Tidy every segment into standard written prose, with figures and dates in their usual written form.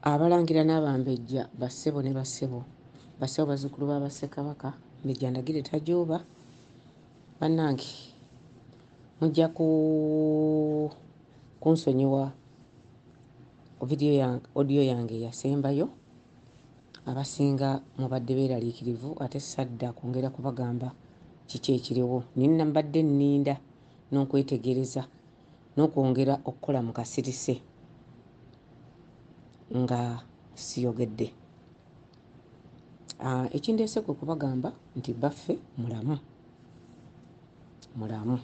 Abalangira n'Abambejja, bassebo ne bassebo, bassebo bazzukulu ba Bassekabaka, Mbejja Ndagire Tajooba, bannange mujja ku kunsonyiwa vidiyo yange, audio yange eyasembayo. Abasinga mubadde beeraliikirivu ate sadda kwongera kubagamba kiki ekiriwo. Nina mbadde nninda n'okwetegereza n'okwongera okukola mu kasirise nga siyogedde. Ekindeese kwe kubagamba nti bbaffe mulamu, mulamu.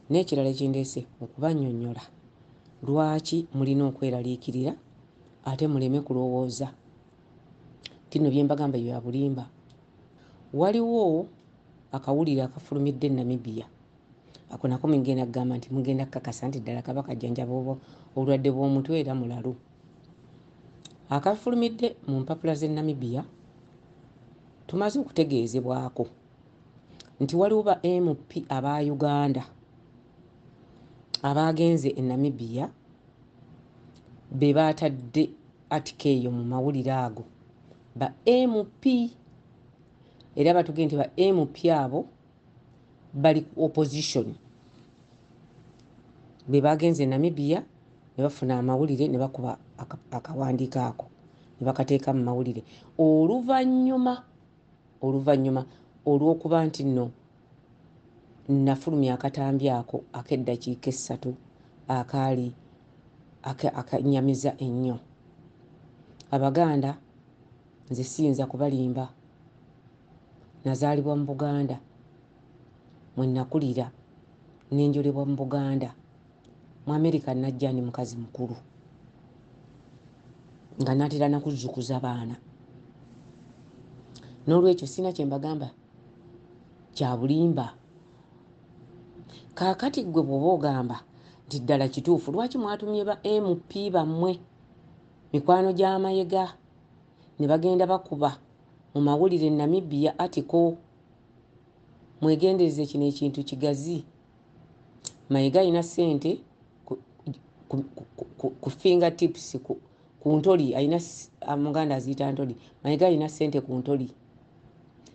N'ekirala ekindeese okubannyonnyola lwaki mulina okweraliikirira ate muleme kulowooza nti nno bye mbagamba bya bulimba. Waliwo akawulire akafulumidde e Namibia. Ako nako mugenda kugamba nti mugenda kukakasa nti ddala Kabaka ajjanjaba obulwadde bw'omutwe era mulalu. Akafulumidde mu mpapula z'e Namibia, tumaze okutegeezebwako nti waliwo ba MP aba Uganda abaagenze e Namibia be baatadde article eyo mu mawulire ago. Ba MP era batugambye nti ba MP abo bali ku opposition, be bagenze e Namibia ne bafuna amawulire ne bakuba akawandiiko ako ne bakateeka mu mawulire oluvannyuma olw'okuba nti nno nafulumya akatambi ako ak'eddakiika 3 akaali akanyamiza ennyo. Abaganda nze siyinza kubalimba, nazaalibwa mu Buganda, mwe nakulira nenjolebwa mu Buganda. Mu Amerika najja ndi mukazi mukulu nga natera nakuzzukuza baana, n'olwekyo sina kye mbagamba kya bulimba. Kaakati ggwe bw'oba ogamba nti ddala kituufu, lwaki mwatumye ba MP bammwe mikwano gy'Amayega ne bagenda bakuba mu mawulire Namibia article? Mwegendereze, kino ekintu kigazi. Mayega alina ssente ku finger tips, ku ntoli alina, Muganda aziyita ntoli. Mayega alina ssente ku ntoli.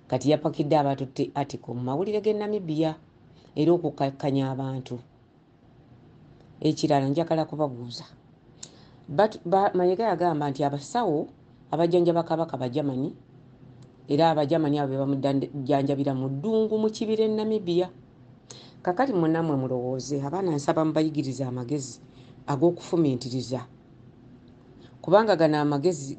Kati yapakidde abatutte article mu mawulire g'e Namibia era okukakkanya abantu. Ekirala njagala kubabuuza, Mayega yagamba nti abasawo abajjanjaba Kabaka Bajamani, era Abajamani abo be bamujjanjabira mu ddungu mu kibira e Namibia. Kakati munnammwe mulowooze, abaana nsaba mubayigirize amagezi ag'okufumiitiriza, kubanga gano amagezi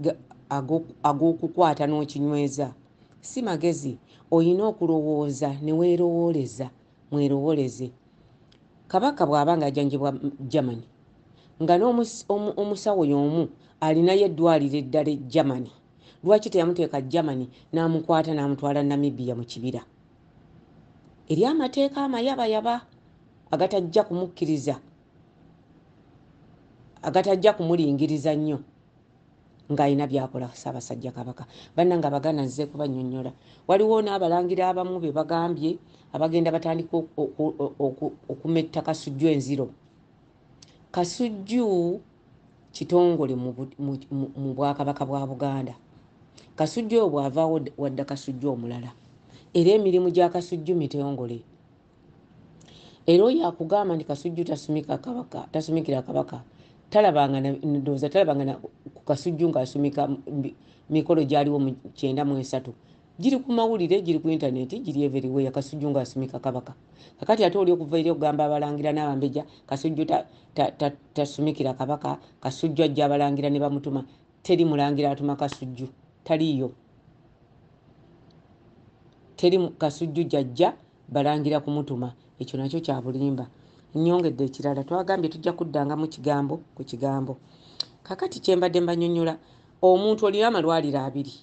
ag'okukwata n'okinyweza si magezi. Olina okulowooza ne weerowooleza. Mwerowooleze, Kabaka bw'aba nga ajjanjabwa Germany, nga n'omusawo y'omu alinayo eddwaliro eddala e Germany, lwaki teyamuteeka Germany n'amukwata n'amutwala Namibia mu kibira eri amateeka amayabayaba agatajja kumukkiriza, agatajja kumulingiriza nnyo ng'alina by'akola Ssaabasajja Kabaka? Bannange Abaganda, nzize kubannyonnyola. Waliwo n'abalangira abamu be bagambye abagenda batandika okumetta Kasujju enziro. Kasujju kitongole mu Bwakabaka bwa Buganda. Kasujju oyo bw'avaawo wadda Kasujju omulala, era emirimu gya Kasujju mitongole. Era oyo akugamba nti Kasujju tasumika Kabaka, tasumikira Kabaka, talabanga, ndowooza talabanga ku Kasujju ng'asumika mikolo gyaliwo mu 93. Giri ku mawulire, giri ku intaneti, giri everywhere, Kasujju ng'asumika Kabaka. Kakati ate oli okuva eri okugamba abalangira n'Abambejja Kasujju tasumikira Kabaka, Kasujju ajja abalangira ne bamutuma. Teri mulangira atuma Kasujju, taliiyo. Teri Kasujju jajja balangira kumutuma, ekyo nakyo kya bulimba. Nnyongedde ekirala, twagambye tujja kuddangamu kigambo ku kigambo. Kakati kyembadde mbanyonnyola, omuntu olina amalwaliro abiri,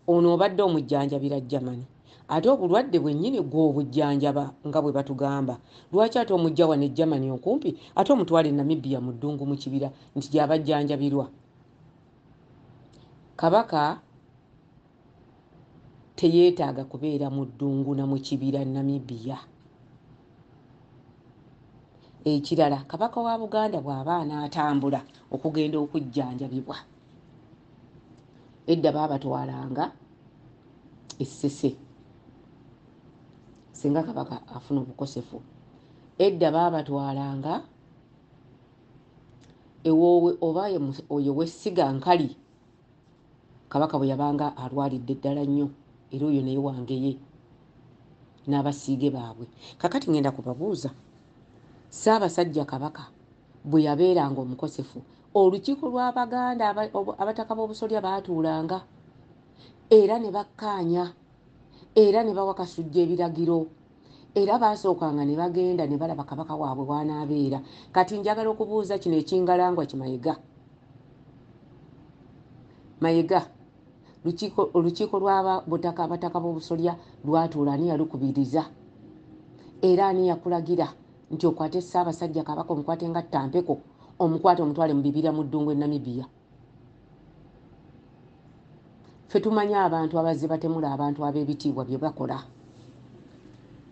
ono obadde omujjanjabira Germany, ate obulwadde bwennyini gw'obujjanjaba nga bwe batugamba, lwaki ate omujja wano e Germany okumpi, ate omutwala e Namibia mu ddungu mu kibira nti gy'abajjanjabirwa? Kabaka teyeetaaga kubeera mu ddungu na mu kibira Namibia. Ekirala, Kabaka wa Buganda bw'aba anaatambula okugenda okujjanjabibwa, Edda baabatwalanga essese singa Kabaka afuna obukosefu. Edda baabatwalanga ewoowe oba oyo wessiga nkali Kabaka bwe yabanga alwalidde ddala nnyo, era oyo naye wangeye n'abasiige baabwe. Kakati ngenda kubabuuza, Ssaabasajja Kabaka bwe yabeeranga omukosefu, olukiiko lw'Abaganda abataka b'obusolya baatuulanga era ne bakkaanya era ne bawa Kasujja ebiragiro, era baasookanga ne bagenda ne balaba Kabaka waabwe w'anaabeera. Kati njagala okubuuza kino ekingalangwa ki Mayega. Mayega, olukiiko lw'abutaka abataka b'obusolya lwatuula, ani yalukubiriza? Era ani yakulagira nti okwate Ssaabasajja Kabaka omukwate nga ttampeko, omukwate omutwale mu bibira mu ddungu e Namibia? Ffe tumanyi abantu abazze batemula abantu ab'ebitiibwa bye bakola.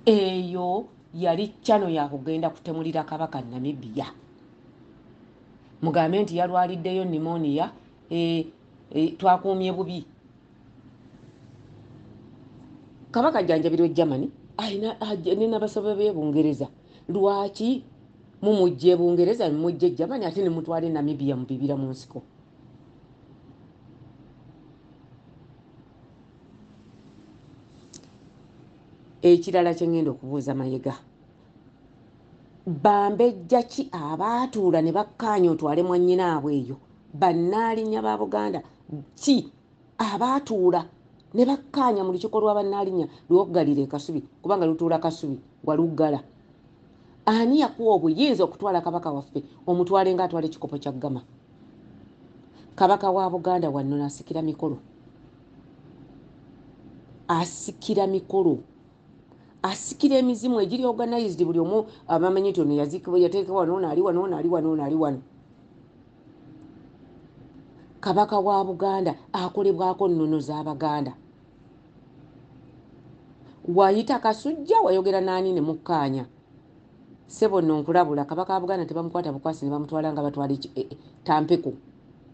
Eyo yali chano yakugenda kutemulira Kabaka Namibia, mugambe nti yalwaliddeyo pneumonia, twakuumye bubi. Kabaka ajjanjabirwa e Germany, alina n'abasawo b'e Bungereza. Lwaki mumujja e Bungereza, mumujja e Germany, ate ne mutwala e Namibia mu bibira mu nsiko? Ekirala kye ŋŋenda okubuuza Mayega, bambejja ki abaatuula ne bakkaanya otwale mwannyinaabwe eyo? Bannaalinnya ba Buganda ki abaatuula ne bakkaanya mu lukiiko lwa bannaalinnya lwokgalira e Kasubi, kubanga lutuula Kasubi waluggala? Ani yakuwa obuyinza okutwala Kabaka waffe, omutwale nga atwala ekikopo kya ggama? Kabaka wa Buganda wannono asikira mikolo, asikira mikolo, asikira emizimu egiri organized. Buli omu abamanyi nti ono yaziikibwa, yateekebwa wano, ono ali wano, ono ali wano, ono ali wano. Kabaka wa Buganda akolebwako nnono z'Abaganda. Wayita Kasujja, wayogera naani ne mukkaanya? Ssebo nno nkulabula, Kabaka wa Buganda tebamukwata bukwasi ne bamutwala nga batwala tampeko.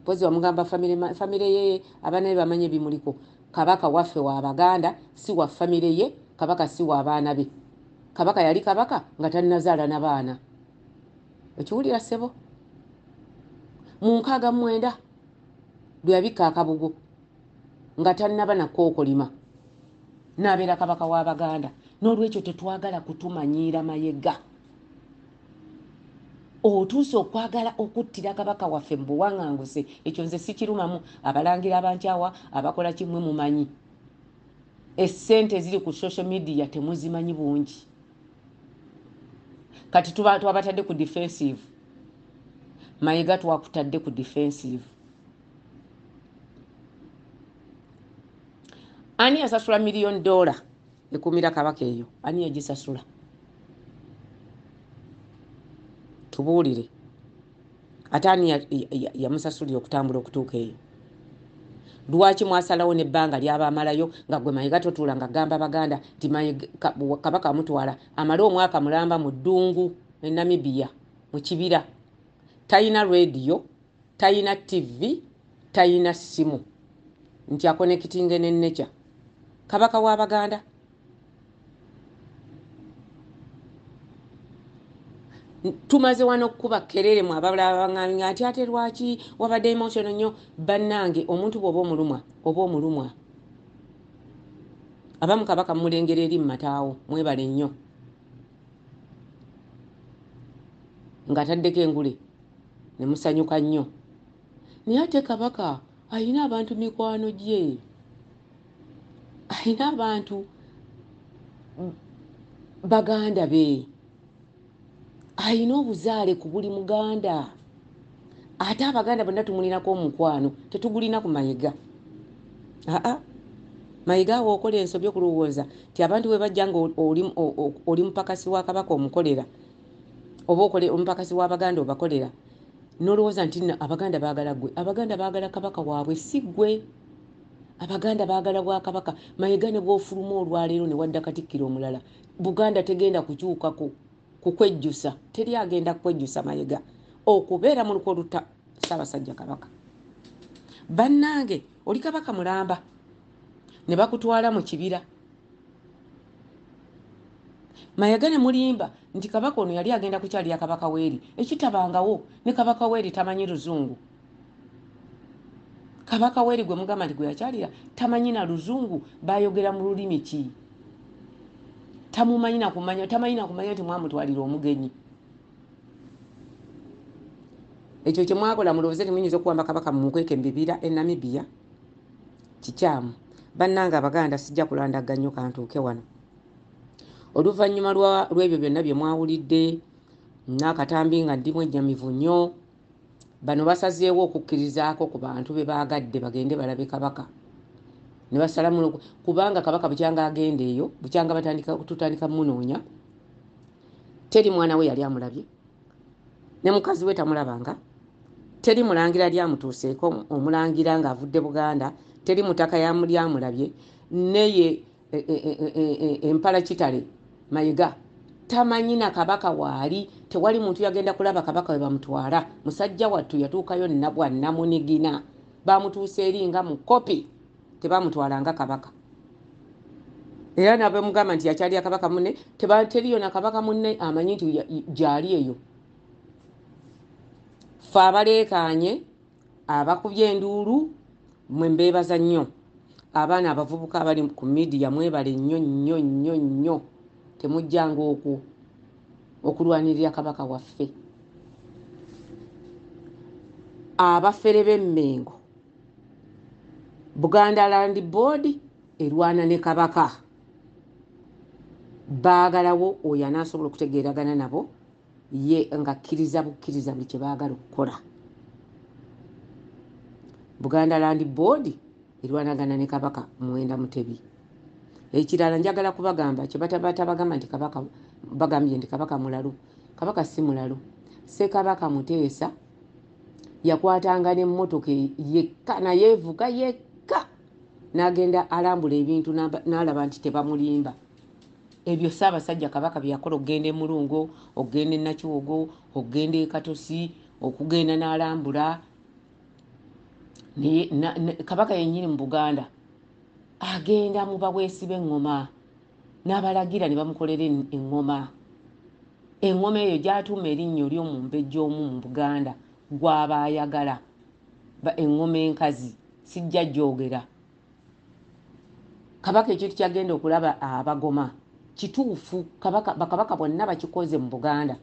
Mpozi wamugamba famire ye, abaana be bamanyi ebimuliko. Kabaka waffe wa Baganda, si wa famire ye. Kabaka si wa baana be. Kabaka yali kabaka nga tannazaala na baana. Okiwulira ssebo? Mu 69 lwe yabikka akabugo nga tannaba nakookolima n'abeera Kabaka w'Abaganda. N'olwekyo tetwagala kutumanyiira Mayega. Otuuse okwagala okuttira Kabaka waffe mu buwaŋŋanguse, ekyo nze sikirumamu. Abalangira abankyawa abakola kimwe mumanyi essente eziri ku social media temuzimanyi bungi. Kati twabatadde ku defensive. Mayiga, twakutadde ku defensive. Ani yasasula miliyoni dola ekumira Kabaka eyo? Ani yagisasula? Tubuulire. Ate ani yamusasulira okutambula okutuuka eyo? Lwaki mwasalawo nebbanga lyabamalayo nga gwe Mayiga totuula nga gamba Baganda nti Kabaka amutwala amale omwaka mulamba mu ddungu e Namibia mu kibira? Talina rediyo, talina TV, talina ssimu nti aconnectinge ne nature. Kabaka w'Abaganda tumaze wano okukuba kerere mu abalala baŋŋambye nti ate lwaki wabadde emotional nnyo. Bannange, omuntu bw'oba omulumwa oba omulumwa. Abamu Kabaka mumulengera eri mu mataawo, mwebale nnyo, ng'ataddeko engule ne musanyuka nnyo. Naye ate Kabaka ayina abantu mikwano gye, ayina abantu baganda be, ayina obuzaale ku buli Muganda. Ate Abaganda bonna tumulinako omukwano, tetugulina ku Mayiga. Aa, Mayiga, awo okola ensobi okulowooza nti abantu bwe bajja nga oli mupakasi wa Kabaka omukolera, oba omupakasi w'Abaganda obakolera, nolowooza nti nno Abaganda baagala ggwe. Abaganda baagala Kabaka waabwe, si ggwe. Abaganda baagala bwakabaka. Mayiga, ne bw'ofuluma olwaleero ne wadda katikkiro omulala, Buganda tegenda kukyukako kukwejjusa. Teri agenda kukwejjusa, Mayiga, okubeera mu lukwe olutta Ssaabasajja Kabaka. Bannange, oli kabaka mulamba ne bakutwala mu kibira. Mayiga ne mulimba nti kabaka ono yali agenda kukyalira Kabaka Weeri, ekitabangawo. Ne Kabaka Weeri tamanyi Luzungu. Kabaka Weeri gwe mugamba nti gwe yakyalira tamanyi na Luzungu, bayogera mu lulimi ki? Tamumanyi nakumanya, tamanyi nakumanya nti mwamutwalira omugenyi. Ekyo kyemwakola, mulowooze temuyinza okuwamba kabaka mumukweke mu bibira e Namibia, kikyamu. Bannange Abaganda, sijja kulandagga nnyo, kantuuke wano. Oluvannyuma lw'ebyo byonna bye mwawulidde n'akatambi nga ndimu ennyamivu nnyo, bano basazeewo okukkirizaako ku bantu be baagadde bagende balabe kabaka ne basalamu, kubanga kabaka bukyanga agenda eyo, bukyanga batandika tutandika munoonya, teri mwana we yali amulabye, ne mukazi we tamulabanga, teri mulangira yali amutuuseeko, omulangira ng'avudde Buganda, teri mutaka yamuli amulabye, neye empala kitale Mayiga tamanyi na kabaka waali. Tewali muntu yagenda kulaba kabaka we bamutwala. Musajja wattu yatuukayo nabwa namunigina, bamutuusa eri nga mu kopi, tebamutwala nga kabaka. Era nabemugamba nti yakyalira kabaka munne, teriyo na kabaka munne amanyi nti gyali eyo. Fe abaleekaanye, abakubye enduulu, mwe mbeebaza nnyo. Abaana abavubuka abali ku media, mwebale nnyo nnyo nnyo nnyo. Temujjanga okwo okulwanirira kabaka waffe. Abafere b'Emmengo, Buganda Land Board erwana ne kabaka, baagalawo oyo anaasobola okutegeeragana nabo, ye ng'akkiriza bukkiriza buli kye baagala okukola. Buganda Land Board erwanagana ne Kabaka Muwenda Mutebi. Ekirala njagala kubagamba kyebatabagamba nti kabaka, bagambye nti kabaka mulalu. Kabaka si mulalu. Ssekabaka Muteesa yakwatanga n'emmotoka yekka, naye evuga yekka, n'agenda alambula ebintu n'alaba nti tebamulimba. Ebyo Ssaabasajja Kabaka bye yakola, okugenda e Mulungo, okugenda e Nakiwogo, okugenda e Katosi, okugenda n'alambula. Kabaka yennyini mu Buganda agenda mu baweesi b'eŋŋoma n'abalagira ne bamukolera eŋŋoma. Eŋŋoma eyo gy'atuuma erinnya oly'omumbejja omu mu Buganda gw'aba ayagala. Eŋŋoma enkazi sijja gyogera. Kabaka ekintu kyagenda okulaba abagoma kituufu, bakabaka bonna bakikoze mu Buganda.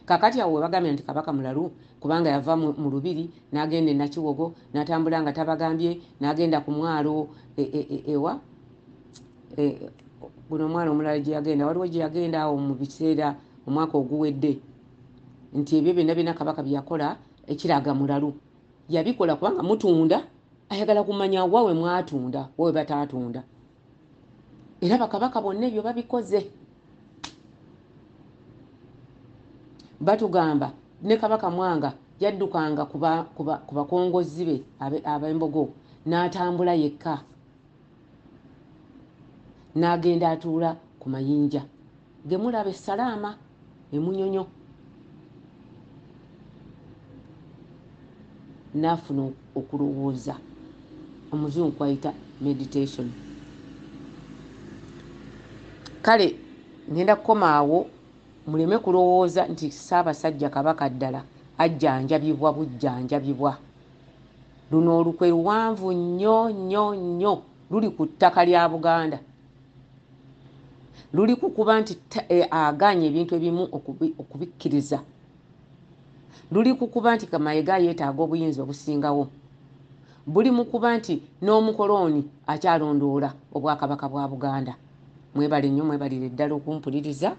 Kakati awo webagambye nti kabaka mulalu kubanga yava mu lubiri n'agenda e Nakiwogo n'atambula nga tabagambye, n'agenda ku mwalo ewa guno omwalo omulala gye yagenda, waliwo gye yagenda awo mu biseera omwaka oguwedde, nti ebyo byonna byonna kabaka bye yakola ekiraga mulalu. Yabikola kubanga mutunda, ayagala kumanya wa we mwatunda, wa we bataatunda. Era bakabaka bonna ebyo babikoze. Batugamba ne Kabaka Mwanga yaddukanga ku bakongozzi be ab'embogo n'atambula yekka n'agenda atuula ku mayinja gemulaba essalaama emunyonyo, n'afuna okulowooza, omuzungu kwayita meditation. Kale ngenda kukoma awo, muleme kulowooza nti Ssaabasajja Kabaka ddala ajjanjabibwa bujjanjabibwa. Luno olukwe luwanvu nnyo nnyo nnyo, luli ku ttaka lya Buganda, luli ku kuba nti agaanye ebintu ebimu okubikkiriza, luli ku kuba nti Mayiga yeetaaga obuyinza obusingawo, buli mu kuba nti n'omukolooni akyalondoola obwakabaka bwa Buganda. Mwebale nnyo, mwebalire ddala okumpuliriza.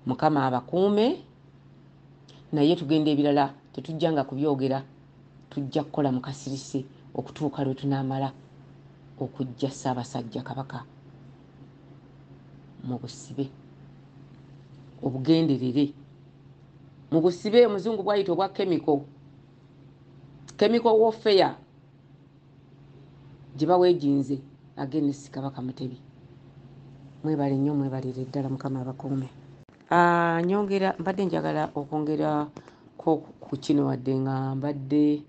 Mukama abakuume. Naye tugenda, ebirala tetujjanga kubyogera, tujja kukola mu kasirise okutuuka lwe tunaamala okuggya Ssaabasajja Kabaka mu busibe obugenderere, mu busibe omuzungu bwayita obwa chemical warfare gye baweejinze against Kabaka Mutebi. Mwebale nnyo, mwebalire ddala, Mukama abakuume. Nyongera mbadde njagala okwongerako ku kino, wadde nga mbadde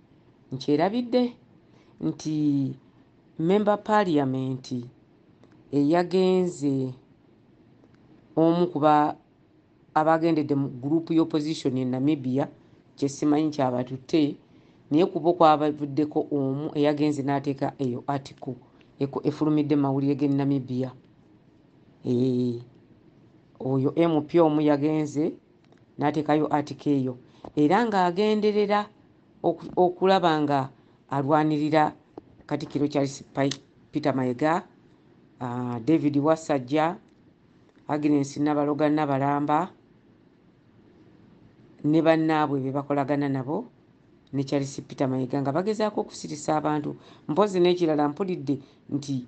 nkyerabidde. nti memba parliament eyagenze omu kuba abagendedde mu gurupu y'opposition e Namibia, kyesimanyi kyabatutte, naye kubo kwabavuddeko omu eyagenze n'ateeka eyo article efulumidde mu mawulire g'e Namibia. Oyo MP omu yagenze n'ateekayo article eyo era ng'agenderera okulaba nga alwanirira Katikkiro Charles Peter Mayiga, David Wasajja, Agnes Nabaloga Nabalamba ne bannaabwe be bakolagana nabo ne Charles Peter Mayiga nga bagezaako okusirisa abantu. Mpozi n'ekirala mpulidde nti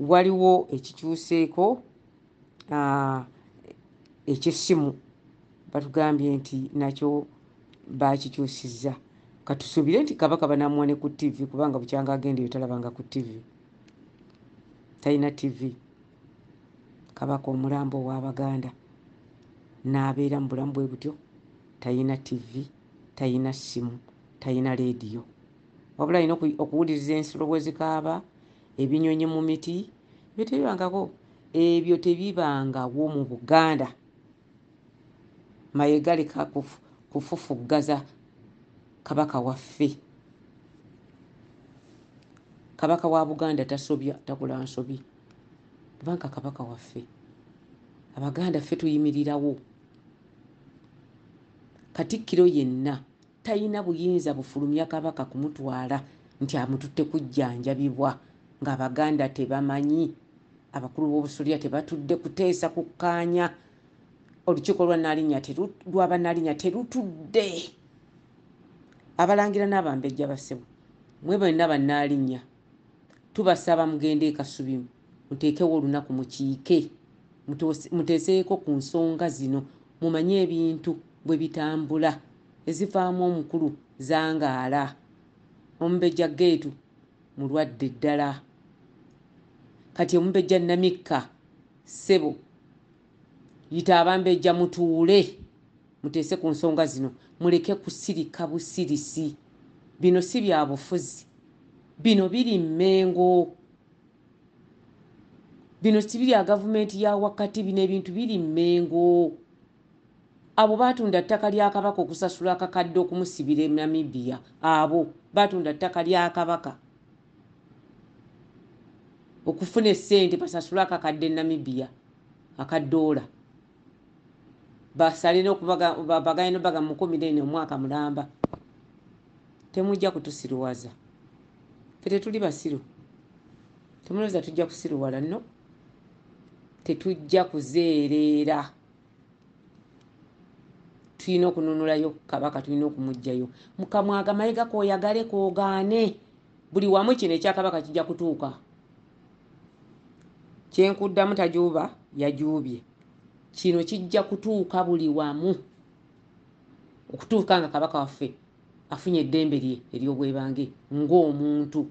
waliwo ekikyuseeko eky'essimu, batugambye nti nakyo bakikyusizza. Katusuubire nti Kabaka banamuwa ne ku TV, kubanga bukyanga agenda eyo talabanga ku TV, talina TV. Kabaka omulambo ow'Abaganda n'abeera mu bulamu bwe butyo, talina TV, talina ssimu, talina leediyo, wabula alina okuwuliriza ensolo bwe zikaaba, ebinyonyi mu miti. Ebyo tebibangako, ebyo tebibangawo mu Buganda. Mayiga leka kufufuggaza Kabaka waffe. Kabaka wa Buganda tasobya, takola nsobi, kubanga Kabaka waffe Abaganda ffe tuyimirirawo. Katikkiro yenna talina buyinza bufulumya Kabaka kumutwala nti amututte kujjanjabibwa ng'Abaganda tebamanyi. Abakulu b'obusolya tebatudde kuteesa kukkaanya, olukiiko lwa Nnaalinnya lw'Abannaalinnya terutudde. Abalangira n'Abambejja bassebo, mwe bwenna Bannaalinnya tubasaba mugende e Kasubi muteekewo olunaku mukiike, muteeseeko ku nsonga zino, mumanye ebintu bwe bitambula. Ezivaamu omukulu zangaala. Omumbejja Geetu mulwadde ddala. Kati Omumbejja Namikka, ssebo yita Abambejja mutuule muteese ku nsonga zino, muleke kusirika busirisi. Bino si bya bufuzi, bino biri Mmengo, bino si bya gavumenti ya wakati, bino ebintu biri Mmengo. Abo baatunda ttaka lya Kabaka okusasula akakadde okumusibira e Namibia. Abo baatunda ttaka lya Kabaka okufuna essente basasule akakadde e Namibia akadoola, basale n'okubaganya nobaga mukumire eno omwaka mulamba. Temujja kutusiruwaza, ffe tetuli basiru. Temulowooza tujja kusiruwala, nno tetujja kuzeereera. Tulina okununulayo Kabaka, tulina okumuggyayo. Mukamwaga Mayiga k'oyagale k'ogaane, buli wamu kino ekya Kabaka kijja kutuuka. Kyenkuddamu tajuuba yajuubye, kino kijja kutuuka buli wamu okutuuka nga Kabaka waffe afunye eddembe lye ery'obwebange ng'omuntu.